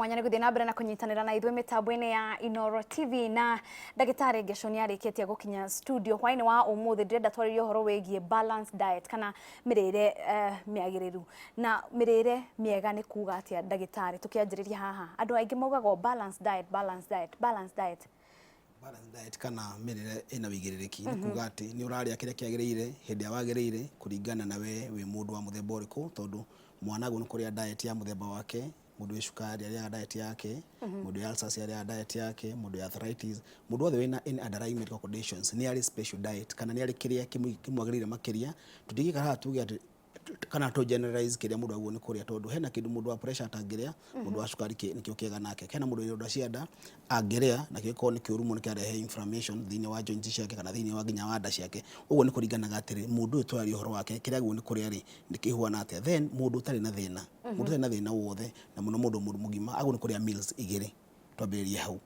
Mwanya nĩ gũthiĩ na mbere na kũnyitanĩra na ithuĩ mĩtambo-inĩ ya Inoro TV. Na ndagĩtarĩ Ngeco nĩ arĩkĩtie gũkinya studio hwaĩ-inĩ wa ũmũthĩ. Ndĩrenda twarĩrie ũhoro wĩgiĩ balanced diet kana mĩrĩre mĩagĩrĩru. Na mĩrĩre mĩega nĩ kuga atĩa, ndagĩtarĩ? Tũkĩanjĩrĩria haha, andũ aingĩ maugaga o balanced diet, balanced diet, balanced diet. Balanced diet kana mĩrĩre ĩna wĩigĩrĩrĩki nĩ kuga atĩ nĩ ũrarĩa kĩrĩa kĩagĩrĩire hĩndĩ ĩrĩa wagĩrĩire, kũringana na we wĩ mũndũ wa mũthemba ũrĩkũ, tondũ mwana agĩrĩirwo nĩ kũrĩa diet ya mũthemba wake, mũndũ wĩ cukari arĩaga diet yake, mũndũ wĩ ulcers arĩaga diet yake, mũndũ wĩ arthritis, mũndũ wothe wĩna any underlying medical conditions nĩ arĩ special diet kana nĩ arĩ kĩrĩa kĩmwagĩrĩire makĩria. Tũtingĩikara haha tuge atĩ kana tũ generalize kĩrĩa mũndũ agĩrĩirwo nĩ kũrĩa, tondũ hena kĩndũ mũndũ wa pressure atangĩrĩa, mũndũ wa cukari nĩkĩo kĩega nake. Hena mũndũ ironda cia nda angĩrĩa na kĩngĩkorwo nĩ kĩũru mũno, kĩrarehe inflammation thĩinĩ wa joints ciake kana thĩinĩ wa nginya wa nda ciake. Ũguo nĩ kũringanaga atĩrĩ, mũndũ ũyũ tũraria ũhoro wake, kĩrĩa agĩrĩirwo nĩ kũrĩa rĩ, nĩ kĩhuana atĩa. Then mũndũ ũtarĩ na thĩna, mũndũ ũtarĩ na thĩna wothe, na mũno mũndũ mũgima, agĩrĩirwo nĩ kũrĩa meals igĩrĩ, twambĩrĩrie hau,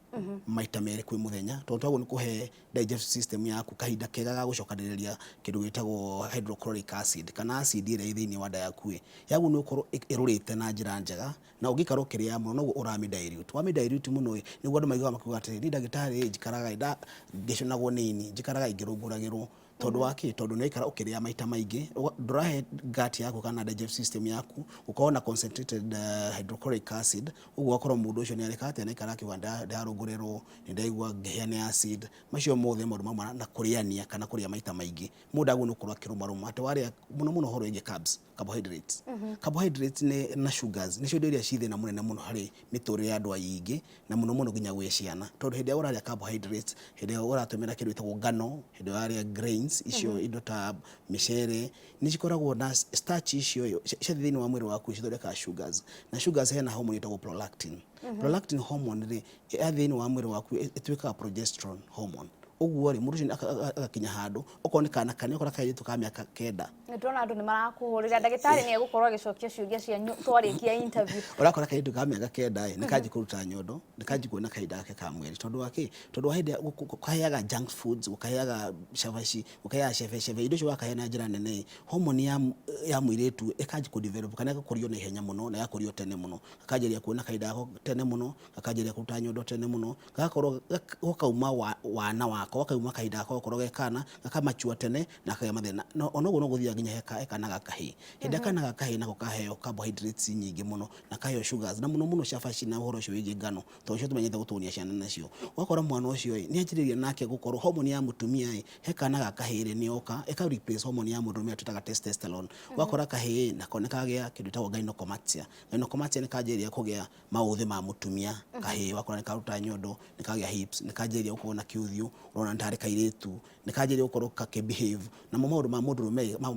maita merĩ kwĩ mũthenya, tondũ twagĩrĩirwo nĩ kũhe digestive system yaku kahinda kega ga gũcokanĩrĩria kĩndũ gĩtagwo hydrochloric acid kana acid ĩrĩa ĩ thĩinĩ wa nda yaku ĩ, yagĩrĩirwo nĩ gũkorwo ĩrũrĩte na njĩra njega. Na ũngĩikara ũkĩrĩaga mũno, noguo ũramĩ dilute. Wamĩ dilute mũno ĩ, nĩguo andũ maiguaga makiuga atĩrĩ, "Niĩ ndagĩtarĩ ĩ, njikaraga ngĩcũnagwo nĩ ini, njikaraga ngĩrũngũragĩrwo." Tondũ wa kĩ? Tondũ nĩ waikara ũkĩrĩa maita maingĩ, ndũrahe gut yaku kana digestive system yaku gũkorwo na concentrated hydrochloric acid. Ũguo ũgakorwo mũndũ ũcio nĩ areka atĩa? Nĩ aikara akiuga, "Ndarũngũrĩrwo, nĩ ndaigua ngĩhĩa nĩ acid." Macio mothe maũndũ maumana na kũrĩania kana kũrĩa maita maingĩ. Mũndũ agĩrĩirwo nĩ gũkorwo akĩrũmarũma atĩ warĩa mũno mũno ũhoro wĩgiĩ carbs, carbohydrates. Carbohydrates nĩ na sugars nĩcio indo iria ci thĩna mũnene mũno harĩ mĩtũrĩre ya andũ aingĩ, na mũno mũno nginya gwĩ ciana, tondũ hĩndĩ ĩrĩa ũrarĩa carbohydrates, hĩndĩ ĩrĩa ũratũmĩra kĩndũ gĩtagwo ngano, hĩndĩ ĩrĩa ũrarĩa grains icio, indo ta mĩcere nĩ cikoragwo na starch. Icio ciathiĩ thĩinĩ wa mwĩrĩ waku cithondekaga sugars, na sugars hena hormone ĩtagwo prolactin. Prolactin hormone rĩ, yathiĩ thĩinĩ wa mwĩrĩ waku ĩtuĩkaga progesterone hormone. Ũguo rĩ, mũndũ ũcio agakinya handũ, okorwo nĩ kana kanini, okorwo kairĩtu ka mĩaka 9. Nĩ ndĩrona andũ nĩ marakũhũrĩra. Ndagĩtarĩ nĩ egũkorwo agĩcokia ciũria cianyu twarĩkia interview. Ũrakora kairĩtu ka mĩaka 9 ĩ, nĩ kanji kũruta nyondo, nĩ kanji kuona kahinda gake ka mweri. Tondũ wa kĩ? Tondũ wa hĩndĩ ĩrĩa gũkaheaga junk foods, gũkaheaga cabaci, gũkaheaga cebecebe, indo icio wakahe na njĩra nene ĩ, hormone ya mũirĩtu ĩkanji kũ develop kana ĩgakũrio na ihenya mũno na ĩgakũrio tene mũno. Gakanjĩrĩria kuona kahinda gako tene mũno, gakanjĩrĩria kũruta nyondo tene mũno, gagakorwo gakauma wana wako, gakauma kahinda gako gakorwo ge kana, gakamachua tene na gakagĩa mathĩna. Na ona ũguo no gũthiaga nginya he kana ga kahĩĩ. Hĩndĩ ĩrĩa kana ga kahĩĩ nako kaheo carbohydrates nyingĩ mũno na kaheo sugars, na mũno mũno cabaci na ũhoro ũcio wĩgiĩ ngano, tondũ nĩcio tũmenyete gũtũnia ciana nacio, ũgakora mwana ũcio ĩ, nĩ anjĩrĩria nake gũkorwo hormone ya mũtumia ĩ, he kana ga kahĩĩ rĩ, nĩ yoka ĩka replace hormone ya mũndũrũme ĩrĩa twĩtaga testosterone. Ũgakora kahĩĩ nako nĩ kagĩa kĩndũ gĩtagwo gynecomastia. Gynecomastia nĩ kanjĩrĩria kũgĩa maũthĩ ma mũtumia kahĩĩ, ũgakora nĩ karuta nyondo, nĩ kagĩa hips, nĩ kanjĩrĩria gũkorwo na kĩũthiũ ũrona nĩ tarĩ kairĩtu, nĩ kanjĩrĩria gũkorwo kakĩ behave namo maũndũ ma mũndũrũme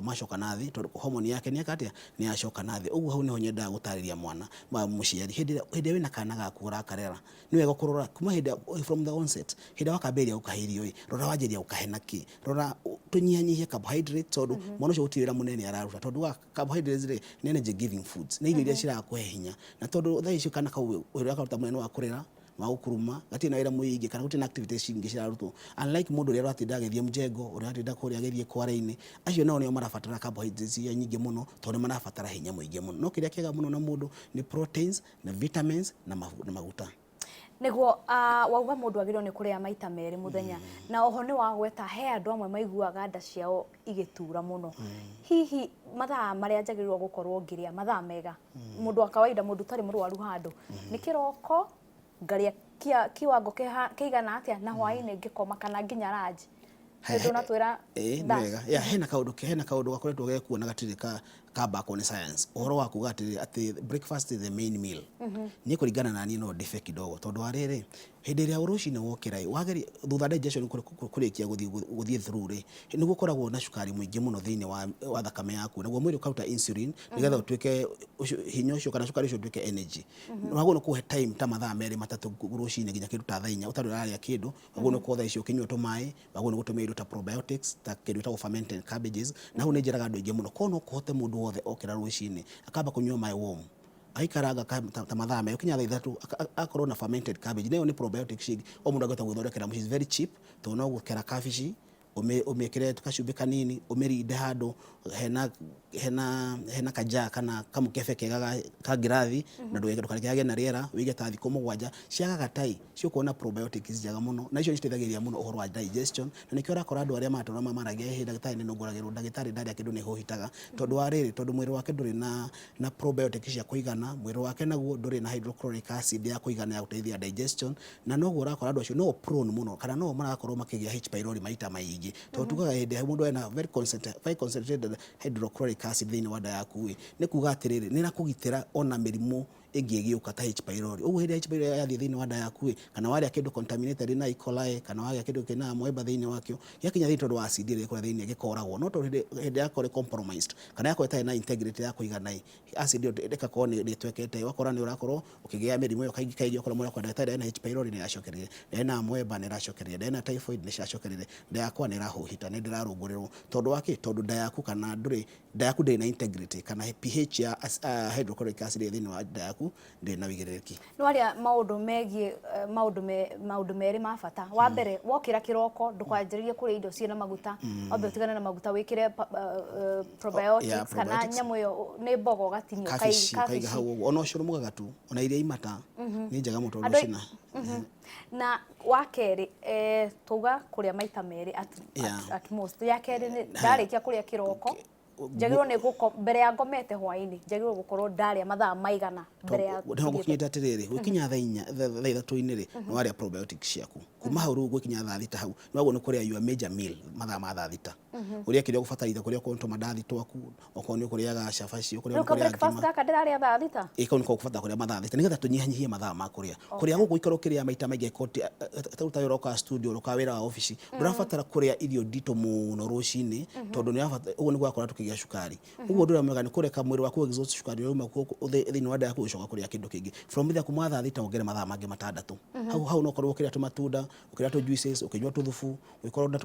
macoka na thĩ, tondũ hormone yake nĩ yeka atĩa? Nĩ yacoka na thĩ. Ũguo hau nĩho nyendaga gũtarĩria mwana mũciari, hĩndĩ ĩrĩa wĩna kana gaku ũrakarera, nĩ wega kũrora kuma hĩndĩ, from the onset, hĩndĩ ĩrĩa wakambĩrĩria gũkahe irio ĩ, rora wanjĩrĩria gũkahe nakĩ, rora tũnyihanyihie carbohydrate, tondũ mwana ũcio gũtirĩ wĩra mũnene araruta, tondũ wa carbohydrates rĩ, nĩ energy giving foods, nĩ irio iria cirakũhe hinya. Na tondũ thaa ici kana kau wĩra ũrĩa karuta mũnene wa kũrĩra, wa gũkuruma, gatirĩ na wĩra mũingĩ kana gũtirĩ na activities nyingĩ cirarutwo, unlike mũndũ ũrĩa ũratinda agĩthiĩ mjengo, ũrĩa ũratinda kũrĩa agĩthiĩ kware-inĩ. Acio nao nĩo marabatara carbohydrates iria nyingĩ mũno, tondũ nĩ marabatara hinya mũingĩ mũno. No kĩrĩa kĩega mũno na mũndũ nĩ proteins na vitamins na maguta. Nĩguo wauga mũndũ agĩrĩirwo nĩ kũrĩa maita merĩ mũthenya, na oho nĩ wagweta he andũ amwe maiguaga nda ciao igĩtura mũno. Hihi mathaa marĩa njagĩrĩirwo gũkorwo ngĩrĩa, mathaa mega, mũndũ wa kawaida, mũndũ ũtarĩ mũrwaru handũ, nĩ kĩroko ngarĩa kiwango kĩigana atĩa, na hwaĩ-inĩ ngĩkoma kana nginya lunch? Tondũ ũratwĩra Ĩĩ, nĩ wega. Ya, hena kaũndũ gakoretwo gekuo na gatirĩ ka backwo nĩ science, ũhoro wa kuga atĩ breakfast is the main meal. Niĩ kũringana na niĩ no ndibe kidogo, tondũ wa rĩrĩ, hĩndĩ ĩrĩa rũcinĩ wokĩra ĩ, wageria thutha digestion kũrĩkia gũthiĩ through rĩ, nĩ gũkoragwo na cukari mũingĩ mũno thĩinĩ wa thakame yaku, naguo mwĩrĩ ũkaruta insulin nĩgetha ũtuĩke hinya ũcio kana cukari ũcio ũtuĩke energy. Wagĩrĩirwo nĩ kũhe time ta mathaa 2, 3 rũcinĩ nginya kĩndũ ta thaa 4 ũtarĩ ũrarĩa kĩndũ. Wagĩrĩirwo nĩ gũkorwo thaa icio ũkĩnyua tũmaĩ, wagĩrĩirwo nĩ gũtũmĩra indo ta probiotics, ta kĩndũ gĩtagwo fermented cabbages. Na hau nĩ njĩraga andũ aingĩ mũno, korwo no kũhote mũndũ wothe okĩra rũcinĩ akamba kũnyua maĩ warm, aikaranga ta mathaa 2, kinya thaa 3, akorwo na fermented cabbage, na ĩyo nĩ probiotic shake o mũndũ angĩhota gwĩthondekera mũciĩ. It's very cheap, tondũ no gũkera kabici. Ũmĩkĩre kacumbĩ kanini, ũmĩrinde handũ hena kajaa kana kamũkebe kega ka ngirathi, na ndũkareke hagĩe na rĩera, wĩige ta thikũ 7. Ciagaga tai ciũkorwo na probiotics njega mũno, na icio nĩciteithagĩrĩria mũno ũhoro wa digestion. Na nĩkĩo ũrakora andũ arĩa matũra mamaragia, "Ĩ ndagĩtarĩ, nĩ nũngũragĩrwo, ndagĩtarĩ, ndarĩa kĩndũ nĩ hũhitaga," tondũ wa rĩrĩ, tondũ mwĩrĩ wake ndũrĩ na probiotics cia kũigana, mwĩrĩ wake naguo ndũrĩ na hydrochloric acid ya kũigana ya gũteithia digestion. Na noguo ũrakora andũ acio no prone mũno, kana no marakorwo makĩgĩa H pylori maita maingĩ, tondũ tugaga hĩndĩ ĩrĩa mũndũ ena very concentrated hydrochloric acid thĩinĩ wa nda yaku ĩ, nĩ kuga atĩrĩrĩ, nĩ ĩrakũgitĩra ona mĩrimũ ĩngĩ ĩgĩũka ta H pylori. Ũguo hĩndĩ ĩrĩa H pylori yathiĩ thĩinĩ wa nda yaku ĩ, kana warĩa kĩndũ contaminated na E coli, kana warĩa kĩndũ kĩna amoeba thĩinĩ wakĩo, gĩakinya thĩinĩ, tondũ wa acid ĩrĩa ĩkoragwo thĩinĩ, gĩkoragwo. No tondũ hĩndĩ yakorwo ĩ compromised, kana yakorwo ĩtarĩ na integrity ya kũigana ĩ, acid ĩyo ĩgakorwo nĩ ĩtwekete, ũgakora nĩ ũrakorwo ũkĩgĩa mĩrimũ ĩyo kaingĩ kaingĩ. Ũkora mũndũ akwenda, "Ndagĩtarĩ, ena H pylori nĩ ĩracokereire, ena amoeba nĩ ĩracokereire, ena typhoid nĩ ciracokereire, nda yakwa nĩ ĩrahũhita, nĩ ndĩrarũngũrĩrwo." Tondũ wa kĩ? Tondũ nda yaku kana ndũrĩ nda yaku ndĩrĩ na integrity, kana pH ya hydrochloric acid ĩrĩ thĩinĩ wa nda yaku ndĩrĩ na wĩigĩrĩrĩki. Nĩ waria maũndũ megiĩ maũndũ merĩ ma bata. Wa mbere, wokĩra kĩroko ndũkanjĩrĩrie kũrĩa indo ciĩna maguta, wambe ũtigane na maguta, wĩkĩre probiotics kana probiotics. Nyamũ ĩyo nĩ mboga, ũgatinia. Kabici ũkaiga hau ũguo, ona ũcũrũ mũgagatu, ona iria imata nĩ njega mũno tondũ Andũ cina Na wa kerĩ, twauga kũrĩa maita merĩ at most. Ya kerĩ nĩ ndarĩkia kũrĩa kĩroko, njagĩrĩirwo nĩ gũko mbere ya ngomete hwaĩ-inĩ, njagĩrĩirwo gũkorwo ndarĩa mathaa maigana mbere ya nĩho gũkinyĩte atĩrĩrĩ, gũkinya thaa 4, thaa 3-inĩ rĩ, nĩ warĩa probiotics ciaku. Kuma hau rĩu gũkinya thaa 6 hau nĩ wagwo nĩ kũrĩa your major meal, mathaa ma thaa 6, ũrĩa kĩrĩa ũgũbataraitha kũrĩa, okorwo nĩ tũmandathi twaku, okorwo nĩ ũkũrĩaga cabaci, okorwo rĩu nĩ ka ũkũrĩaga breakfast ngima. Gaka ndĩrarĩa thaa 6. Ĩ, kau nĩko ũkũbatara kũrĩa mathaa 6, nĩgetha tũnyihanyihie mathaa ma kũrĩa. Kũrĩa gũkũ gũikara ũkĩrĩa maita maingĩ, angĩkorwo ta rĩu ta ũroka studio, ũroka wĩra wa obici, ndũrabatara kũrĩa irio nditũ mũno rũcinĩ, tondũ nĩ ũrabatara ũguo nĩguo ũrakora tũkĩgĩa cukari. Ũguo ũndũ ũrĩa mwega nĩ kũreka mwĩrĩ waku exhaust cukari ũrĩa uma thĩinĩ wa nda yaku, ũgĩcoka kũrĩa kĩndũ kĩngĩ from either kuma thaa 6, wongere mathaa mangĩ 6 hau. No ũkorwo ũkĩrĩa tũmatunda, ũkĩrĩa tũ juices, ũkĩnyua tũthubu, ũgĩkorwo na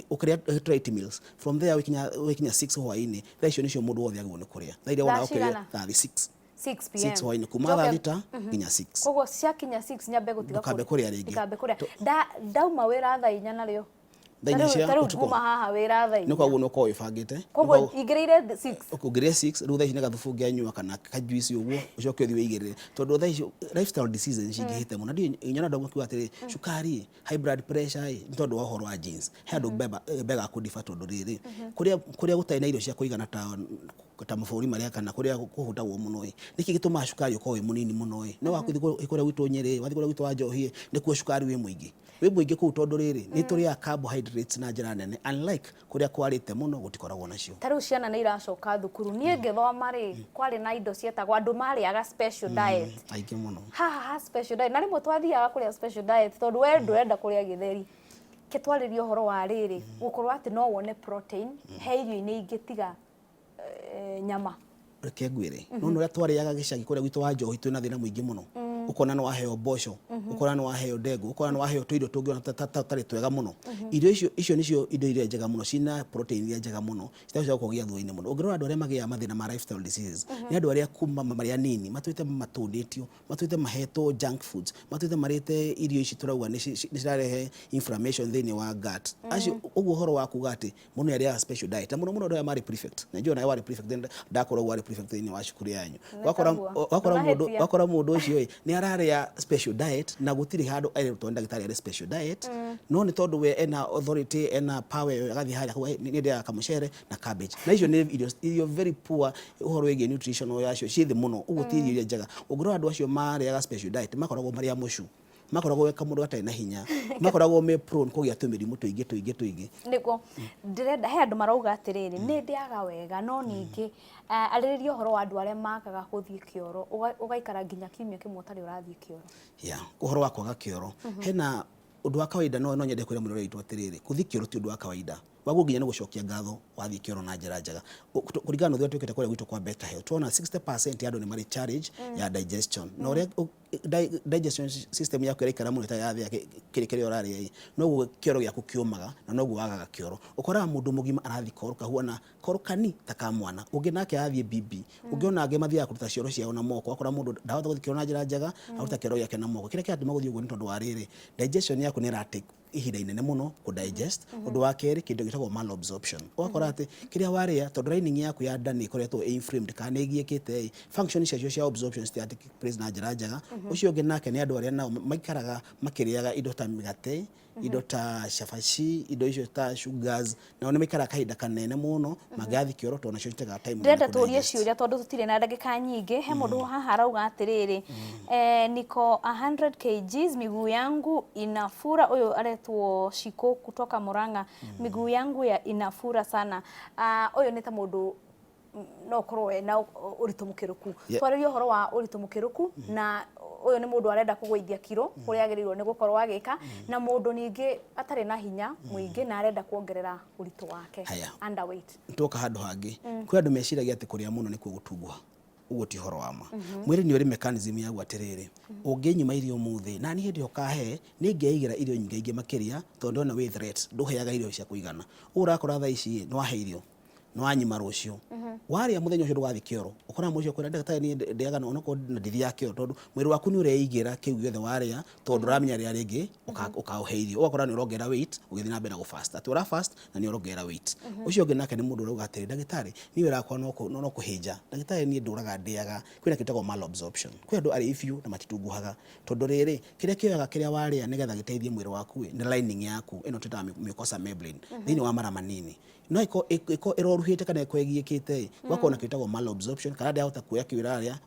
ũkĩrĩa light meals. From there wĩkinya 6 hwaĩ-inĩ, thaa icio nĩcio mũndũ wothe agĩrĩirwo nĩ kũrĩa, thaa iria wonaga Thaa ũkĩrĩa. cigana? Thaa 6. 6 pm. 6 hwaĩ-inĩ, kuma thaa 6 nginya 6. Koguo ciakinya 6 nyambe gũtiga. Ndũkambe kũrĩa rĩngĩ. Ndikambe kũrĩa. Ndauma wĩra thaa 4 narĩo. Thaa 4 cia Tarĩu ũtukũ. Nguma haha wĩra thaa Nĩ 4. koguo nĩ ũkorwo wĩbangĩte. Koguo ingĩrĩire 6. Ũngĩrĩa 6 rĩu, thaa ici nĩ gathubu ũngĩanyua kana kajuici ũguo, ũcoke ũthiĩ wĩigĩrĩre, tondũ thaa icio lifestyle diseases nĩ cingĩhĩte mũno. Na ndiũĩ nyona andũ makiuga atĩrĩ, cukari, high blood pressure ĩ, nĩ tondũ wa ũhoro wa genes. He andũ mbega kũdiba, tondũ rĩrĩ, kũrĩa gũtarĩ na irio cia kũigana ta mabũrũri marĩa kana kũrĩa kũhũtagwo mũno ĩ, nĩkĩ gĩtũmaga cukari ũkorwo wĩ mũnini mũno ĩ? No wathiĩ kũrĩa gwitũ Nyĩrĩ, wathiĩ kũrĩa gwitũ wa Njohi ĩ, nĩkuo cukari wĩ mũingĩ kũu, tondũ rĩrĩ, nĩ tũrĩaga carbohydrates na njĩra nene, unlike kũrĩa kwarĩte mũno gũtikoragwo nacio. Ta rĩu ciana nĩ iracoka thukuru. Niĩ ngĩthoma rĩ, kwarĩ na indo cietagwo, andũ marĩaga special diet. Aingĩ mũno. Haha ha special diet, na rĩmwe twathiaga kũrĩa special diet tondũ we ndũrenda kũrĩa gĩtheri. Ke twarĩrie ũhoro wa rĩrĩ, gũkorwo atĩ no wone protein he irio-inĩ ingĩ tiga nyama. Reke ngwĩre, no nĩ ũrĩa twarĩaga gĩcagi kũrĩa gwitũ wa Njohi, twĩna thĩna mũingĩ mũno. Ũkona nĩ waheo mboco, ũkona nĩ waheo ndengũ, ũkona nĩ waheo tũirio tũngĩona ta tarĩ twega mũno. Irio icio nĩcio indo iria njega mũno, cina protein iria njega mũno, citarĩ cia gũkũgia thutha-inĩ mũno. Ũngĩrora andũ arĩa magĩaga mathĩna ma lifestyle diseases nĩ andũ arĩa kuma marĩ anini matuĩte matũnĩtio, matuĩte mahetwo junk foods, matuĩte marĩte irio ici tũrauga nĩ cirarehe inflammation thĩinĩ wa gut acio. Ũguo ũhoro wa kuga atĩ mũndũ nĩ arĩaga special diet, na mũno mũno andũ arĩa marĩ prefect, na njũĩ nawe warĩ prefect, then ndakorwo warĩ prefect thĩinĩ wa cukuru yanyu, wakora Nĩtaguo. wakora mũndũ Ndũnahĩtia. wakora mũndũ ũcio ĩ nĩ ararĩa special diet, na gũtirĩ handũ erĩtwo nĩ ndagĩtarĩ arĩ special diet, no nĩ tondũ we ena authority, ena power ĩyo, agathiĩ harĩa akauga, "Nĩ ndĩaga kamũcere na cabbage," na icio nĩ irio very poor ũhoro wĩgiĩ nutrition yacio, ciĩ thĩ mũno. Ũguo ti irio iria njega. Ũngĩrora andũ acio marĩaga special diet, makoragwo marĩ amũcu, makoragwo we kamũndũ gatarĩ na hinya, makoragwo me prone kũgĩa tũmĩrimũ tũingĩ tũingĩ tũingĩ. Nĩguo ndĩrenda, he andũ marauga atĩrĩrĩ, nĩ ndĩaga wega, no ningĩ arĩrĩria ũhoro wa andũ arĩa magaga gũthiĩ kĩoro, ũgaikara nginya kiumia kĩmwe ũtarĩ ũrathiĩ kĩoro. Yeah, ũhoro wa kwaga kĩoro, hena ũndũ wa kawaida, no nyende kwĩra mũrori witũ atĩrĩrĩ, gũthiĩ kĩoro ti ũndũ wa kawaida. Waguo nginya nĩ gũcokia ngatho wathiĩ kĩoro na njĩra njega. Kũringana na ũrĩa twĩkĩte kũrĩa gwitũ kwa Better Health, tuona 60% ya andũ nĩ marĩ challenge ya digestion, na ũrĩa Digestion system yaku ĩraikara mũno ĩtarĩ yathĩa kĩrĩa kĩrĩa ũrarĩa ĩ, noguo kĩoro gĩaku kĩũmaga na noguo wagaga kĩoro. Ũkoraga mũndũ mũgima arathiĩ koro kahuana koro kani ta ka mwana, ũngĩ nake arathiĩ bibi, ũngĩ ona angĩ mathiaga kũruta cioro ciao na moko. Ũgakora mũndũ ndahota gũthiĩ kĩoro na njĩra njega, aruta kĩoro gĩake na moko. Kĩrĩa kĩratũma gũthiĩ ũguo nĩ tondũ wa rĩrĩ, digestion yaku nĩ ĩra take ihinda inene mũno kũ digest. Ũndũ wa kerĩ, kĩndũ gĩtagwo malabsorption, ũgakora atĩ kĩrĩa warĩa, tondũ lining yaku ya nda nĩ ĩkoretwo ĩ inflamed kana nĩ ĩgiĩkĩte ĩ, function ciacio cia absorption citira take place na njĩra njega. Ũcio ũngĩ nake nĩ andũ arĩa nao maikaraga makĩrĩaga indo ta mĩgate, indo ta cabaci, indo icio ta sugars, nao nĩ maikaraga kahinda kanene mũno mangĩgathiĩ kĩoro, tondũ nacio citekaga time mũnene Ndĩrenda tũrie kũ-digest. Ciũria tondũ tũtirĩ na ndagĩka nyingĩ. He mũndũ haha arauga atĩrĩrĩ, niko 100 kgs, miguu yangu inafura. Ũyũ aretwo Shiko kutoka Murang'a. Miguu yangu ya inafura sana. Ah, ũyũ nĩ ta mũndũ no ũkorwo wena ũritũ mũkĩrũku. Twarĩrie ũhoro wa ũritũ mũkĩrũku, na ũyũ nĩ mũndũ arenda kũgũithia kiro, kũrĩa agĩrĩirwo nĩ gũkorwo agĩka, na mũndũ ningĩ atarĩ na hinya mũingĩ na arenda kuongerera ũritũ wake. Haya. Underweight. Twoka handũ hangĩ, kwĩ andũ meciragia atĩ kũrĩa mũno nĩkuo gũtunguha. Ũguo ti ũhoro wa ma. Mwĩrĩ nĩ ũrĩ mechanism yaguo atĩrĩrĩ, ũngĩnyima irio ũmũthĩ na niĩ hĩndĩ ĩyo ũkahe nĩ ngeigĩra irio nyingĩ ingĩ makĩria, tondũ ndona wĩ threat, ndũheaga irio cia kũigana. Ũguo ũrakora thaa ici nĩ wahe irio, nĩ wanyima rũciũ, warĩa mũthenya ũcio ndũgathiĩ kĩoro. Ũkoraga mũndũ ũcio akwĩra, "Ndagĩtarĩ, niĩ ndĩaga onokorwo na ndithiaga kĩoro," tondũ mwĩrĩ waku nĩ ũreigĩra kĩu gĩothe warĩa, tondũ ndũramenya rĩrĩa rĩngĩ ũkaũhe irio. Ũgakora nĩ ũrongerera weight ũgĩthiĩ na mbere na gũ fast, atĩ ũra fast na nĩ ũrongerera weight. Ũcio ũngĩ nake nĩ mũndũ ũrauga atĩrĩ, "Ndagĩtarĩ, niĩ wĩra wakwa no kũhĩnja. Ndagĩtarĩ, niĩ ndũraga ndĩaga." Kwĩna kĩndũ gĩtagwo malabsorption. Kwĩ andũ arĩi biũ na matitunguhaga, tondũ rĩrĩ, kĩrĩa kĩoyaga kĩrĩa warĩa nĩgetha gĩteithie mwĩrĩ waku ĩ, nĩ lining yaku ĩno twĩtaga mucosa membrane thĩinĩ wa mara manini. No ĩkorwo ĩroruhĩte kana ĩkorwo ĩgiĩkĩte ĩ, gũgakorwo na kĩndũ gĩtagwo malabsorption, kana ndĩrahota kuoya kĩu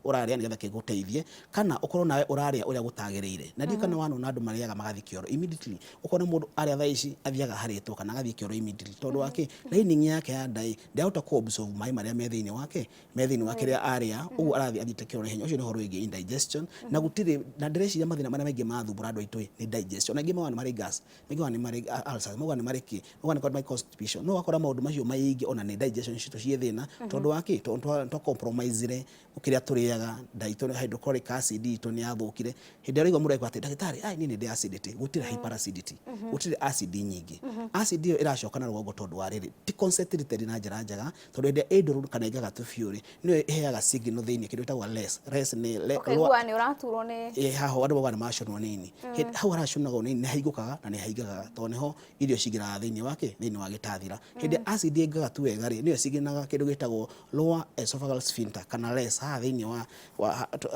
ũrarĩa nĩgetha gĩgũteithie, kana ũkorwo nawe ũrarĩa ũrĩa gũtagĩrĩire. Na ndiũĩ kana wanona andũ marĩaga magathiĩ kĩoro immediately. Ũkona mũndũ arĩa thaa ici athiaga harĩtwo kana agathiĩ kĩoro immediately, tondũ wa kĩ? Lining yake ya nda ĩ, ndĩrahota kũ absorb maĩ marĩa me thĩinĩ wake, me thĩinĩ wa kĩrĩa arĩa, ũguo arathiĩ athiĩte kĩoro naihenya. Ũcio nĩ ũhoro wĩgiĩ indigestion. Na gũtirĩ na ndĩreciria mathĩna marĩa maingĩ mathumbũra andũ aitũ ĩ, nĩ digestion. Aingĩ maugaga nĩ marĩ gas, aingĩ maugaga nĩ marĩ ulcers, maugaga nĩ marĩ kĩ, maugaga nĩ marĩ constipation, no ũgakora maũndũ macio maingĩ ona nĩ digestion citũ ciĩ thĩna. Tondũ wa kĩ? Tondũ twa compromise ire kĩrĩa tũrĩaga, nda itũ, hydrochloric acid itũ nĩ yathũkire. Hĩndĩ ĩrĩa ũraigua mũndũ akiuga atĩ, "Ndagĩtarĩ, ai niĩ nĩ ndĩ acidity," gũtirĩ hyperacidity, gũtirĩ acid nyingĩ. Acid ĩyo ĩracoka na rũgongo tondũ wa rĩrĩ, ti concentrated na njĩra njega, tondũ hĩndĩ ĩrĩa ĩ ndũrũ kana ĩngagatu biũ rĩ, nĩyo ĩheaga signal thĩinĩ kĩndũ gĩtagwo less. Less nĩ Ũkaigua nĩ ũraturwo nĩ Ĩ haho andũ maugaga nĩ maconwo nĩ ini. Hau haracũnagwo nĩ ini nĩ haingũkaga na nĩ haingaga, tondũ nĩho irio cingĩraga thĩinĩ wa kĩ? Thĩinĩ wa gĩtathira. Hĩndĩ ĩrĩa acid ĩngagatu wega rĩ, nĩyo ĩciginaga kĩndũ gĩtagwo lower esophageal sphincter kana less haha thĩinĩ wa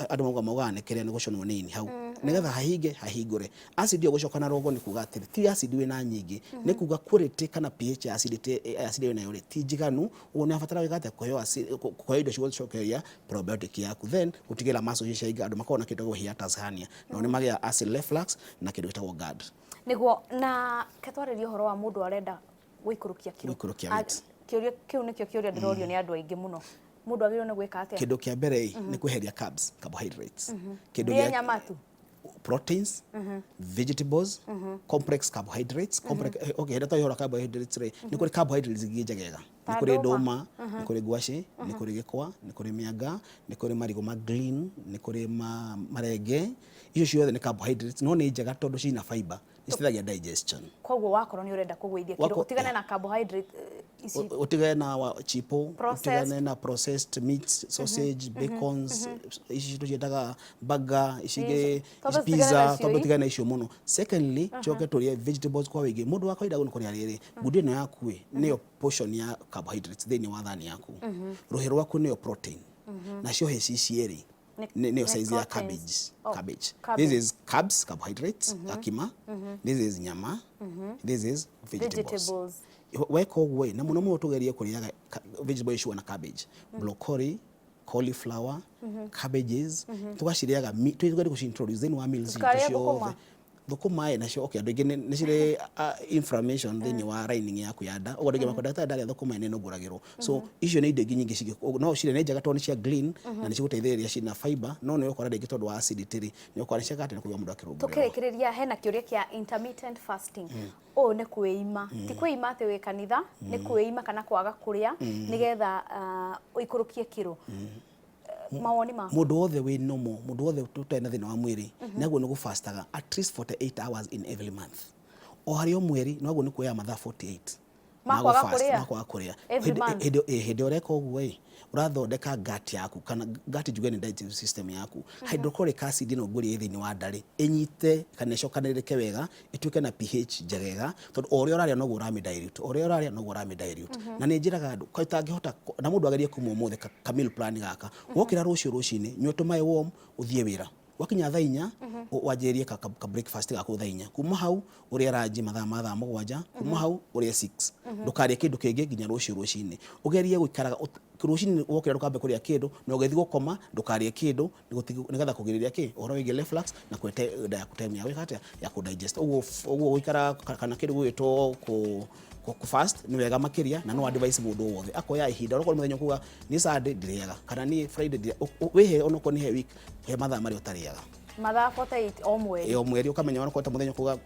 andũ maugaga nĩ kĩrĩa nĩ gũcũnwo nĩ ini hau, nĩgetha hahinge hahingũre. Acid ĩyo gũcoka na rũgongo nĩ kuga atĩrĩ, ti acid wĩna nyingĩ, nĩ kuga quality kana pH ya acidity, acid ĩyo wĩnayo rĩ, ti njiganu, ũguo nĩ ũrabatara gwĩka atĩa? Kũheo acid, kũheo indo cigũcokereria probiotic yaku, then gũtigĩrĩra muscles icio ciahinga, andũ makoragwo na kĩndũ gĩtagwo hiatus hernia, nao nĩ magĩaga acid reflux na kĩndũ gĩtagwo GERD. Nĩguo, na ke twarĩrie ũhoro wa mũndũ arenda gũikũrũkia kiro. Gũikũrũkia weight. Kĩũria kĩu nĩkĩo kĩũria ndĩrorio nĩ andũ aingĩ mũno. Mũndũ agĩrĩirwo nĩ gwĩka atĩa? Kĩndũ kĩa mbere ĩ, nĩ kweheria carbs, carbohydrates. Kĩndũ Ndĩe nyama tu. Proteins, vegetables, complex carbohydrates, complex, okay, hĩndĩ twahũra carbohydrates rĩ, nĩ kũrĩ carbohydrates ingĩ njegega. Ta Nĩ kũrĩ ndũma. ndũma, nĩ kũrĩ ngwacĩ, nĩ kũrĩ gĩkwa, nĩ kũrĩ mĩanga, nĩ kũrĩ marigũ ma green, nĩ kũrĩ marenge. Icio ciothe nĩ carbohydrates, no nĩ njega tondũ ciina fiber, nĩ citeithagia digestion. Koguo wakorwo nĩ ũrenda kũgũithia kiro, ũtigane na carbohydrate ici. Ũtigane na wa chipo, Processed. Ũtigane na processed meats, sausage, bacons, ici tũciĩtaga burger, ici ingĩ, Twambe ici tũtigane pizza, nacio twambe ii. tũtigane na icio mũno. Secondly, coke tũrĩe vegetables kwa wĩingĩ. Mũndũ wa kawaida nĩ kũrĩa rĩrĩ, ngundi ĩno yaku ĩ, nĩyo portion ya carbohydrates thĩinĩ wa thani yaku. Rũhĩ rwaku nĩyo protein. Nacio hĩ ici cierĩ nĩyo nĩ size ya proteins. Cabbage. Oh, cabbage. Cabbage. This is carbs, carbohydrates, gakima. This is nyama. This is vegetables. Vegetables. Weka ũguo ĩ, na mũno mũno tũgerie kũrĩaga vegetable icio na cabbage, broccoli, cauliflower, cabbages, tũgacirĩaga, tũgerie gũci-introduce thĩinĩ wa meals citũ Tũtikarĩe thũkũma. ciothe. Thũkũma ĩ nacio, okay, andũ aingĩ nĩ cirĩ inflammation thĩinĩ wa lining yaku ya nda, ũguo andũ aingĩ makwenda, "Ndagĩtarĩ, ndarĩa thũkũma nĩ nũngũragĩrwo." So icio nĩ indo ingĩ nyingĩ no cirĩ nĩ njega tondũ nĩ cia green na nĩ cigũteithĩrĩria, ciĩna fiber, no nĩ ũgũkora rĩngĩ tondũ wa acidity rĩ, nĩ ũgũkora nĩ ciakaga atĩ nĩ kũigua mũndũ akĩrũngũrĩrwo. Tũkĩrĩkĩrĩria, hena kĩũria kĩa intermittent fasting. Ũũ nĩ kwĩima, ti kwĩima atĩ wĩ kanitha, nĩ kwĩima kana kwaga kũrĩa nĩgetha ũikũrũkie kiro. Mawoni maku? Mundu wothe wi normal, mundu wothe utarĩ na thĩna wa mwĩrĩ, nĩ agwo nĩ gũfastaga at least 48 hours in every month, o harĩ o mweri nĩ wagwo nĩ kuoya mathaa 48 Ma kwaga kũrĩa? Ma kwaga kũrĩa. Every month? Hĩndĩ ĩrĩa ũreka ũguo ĩ, ũrathondeka gut yaku, kana gut njuge nĩ digestive system yaku. Hydrochloric acid ĩno ngũrĩa ĩ thĩinĩ wa nda rĩ, ĩnyite kana ĩcokanĩrĩrĩke wega, ĩtuĩke na pH njegega, tondũ o ũrĩa ũrarĩa noguo ũramĩ dilute, o ũrĩa ũrarĩa noguo ũramĩ dilute. Na nĩ njĩraga andũ ka ũtangĩhota na mũndũ agerie kuma ũmũthĩ ka meal plan gaka. Wokĩra rũciũ rũcinĩ, nyua tũmaĩ warm, ũthiĩ wĩra. Gwakinya thaa 4, wanjĩrĩrie ka breakfast gaku thaa 4. Kuma hau ũrĩe ranji mathaa ma thaa 7. Kuma hau ũrĩe 6. Ndũkarĩe kĩndũ kĩngĩ nginya rũciũ rũcinĩ. Ũgerie gũikaraga rũcinĩ wokĩra ndũkambe kũrĩa kĩndũ, na ũgĩthiĩ gũkoma ndũkarĩe kĩndũ, nĩgetha kũgirĩrĩria kĩ ũhoro wĩgiĩ reflux na kũhe nda yaku time ya gwĩka atĩa, ya kũ digest. Ũguo gũikara kana kĩndũ gũgĩtwo kũ fast nĩ wega makĩria, na no advice mũndũ wothe akoya ihinda onokorwo nĩ mũthenya ũkuga niĩ Sunday ndirĩaga kana niĩ Friday ndirĩaga, wĩhe onokorwo nĩ he week, he mathaa marĩa ũtarĩaga. Mathaa 48 o mweri? Ĩ, o mweri. Ũkamenya onokorwo ta mũthenya ũkuga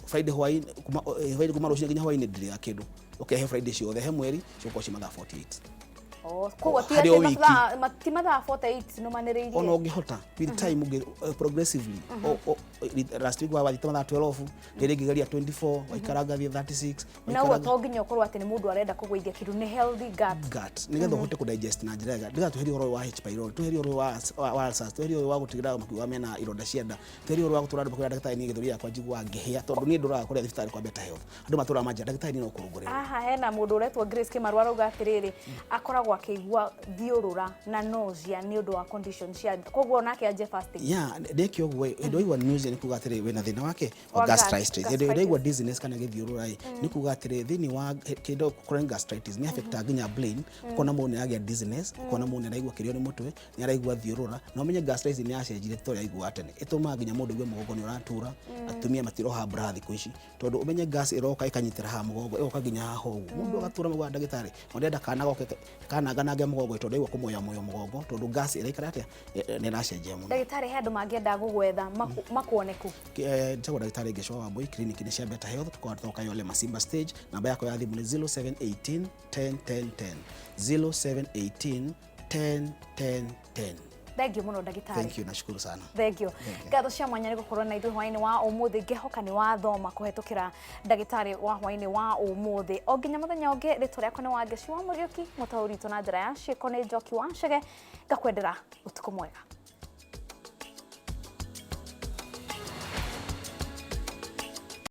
Friday hwaĩ, kuma Friday kuma rũcinĩ nginya hwaĩ-inĩ ndirĩaga kĩndũ, ũkehe Friday ciothe, he mweri cigũkorwo ci mathaa 48. Oh, koguo ti Harĩ o atĩ wiki. Ti mathaa 48 nũmanĩrĩirie. Ona ũngĩhota with time, progressively, last week wathiĩte mathaa 12, rĩrĩ ngĩgeria 24, waikaranga thiĩ 36. Na ũguo waikaranga to nginya ũkorwo atĩ nĩ mũndũ arenda kũgũithia kĩndũ, nĩ healthy gut. Gut, nĩgetha ũhote kũ digest na njĩra njega, nĩgetha tweherie ũhoro ũyũ wa H pylori, tweherie ũhoro ũyũ wa ulcers, tweherie ũhoro wa gũtigĩrĩra makiuga mena ironda cia nda, tweherie ũhoro wa gũtũra andũ makwĩra, "Ndagĩtarĩ, niĩ gĩthũri gĩakwa njiguaga ngĩhĩa," tondũ niĩ ndũraga kũrĩa thibitarĩ kwa Better Health, andũ matũraga manjĩra, "Ndagĩtarĩ, niĩ no kũrũngũrĩrwo." Haha hena mũndũ ũretwo Grace Kĩmarũ, arauga atĩrĩrĩ, akoragwo akĩigua thiũrũra na nausea nĩ ũndũ wa condition cia nda, koguo onake anjie fasting. Ya ndeke ũguo ĩ, hĩndĩ waigua nausea nĩ kuga atĩrĩ wĩna thĩna wake wa Wa gastritis. Hĩndĩ gastritis. waigua dizziness kana gĩthiũrũra ĩ, nĩ kuga atĩrĩ thĩinĩ wa kĩndũ chronic gastritis nĩ affectaga nginya brain. Ũkona mũndũ nĩ aragĩa dizziness, ũkona mũndũ nĩ araigua kĩrĩo nĩ mũtwe, nĩ araigua thiũrũra, na ũmenye gastritis nĩ yacenjirie ta ũrĩa aiguaga tene. Ĩtũmaga nginya mũndũ aigue mũgongo nĩ ũratura. Atumia matiroha bra thikũ ici, tondũ ũmenye gas ĩroka ĩkanyitĩra haha mũgongo, ĩgoka nginya haha ũguo, mũndũ agatura mũgongo. Ndagĩtarĩ ndĩrenda kana goke kananganange mũgongo, tondũ ndaigua kũmoyamoya mũgongo, tondũ gas ĩraikara atĩa, nĩ ĩracenjia mũno. Ndagĩtarĩ, he andũ mangĩenda gũgwetha, makuone kũ? Njagwo ndagĩtarĩ Ngĩcwa wa Mbui, clinic-inĩ cia Better Health, tũkoragwo tũtoka Yole Masimba stage. Namba yakwa ya thimũ nĩ 0718 10 10 10, 0718 10 10 10. Thank you mũno, ndagĩtarĩ. Thank you, nashukuru sana. Thank you. Thank you. Ngatho cia mwanya nĩ gũkorwo na ithuĩ hwaĩ-inĩ wa ũmũthĩ. Ngĩhoka nĩ wathoma kũhetũkĩra ndagĩtarĩ wa hwaĩ-inĩ wa ũmũthĩ. O nginya mũthenya ũngĩ, rĩtwa rĩakwa nĩ Wangeci wa Mũriũki, mũtaũri witũ na njĩra ya ciĩko nĩ Njoki wa Chege. Ngakwendera ũtukũ mwega.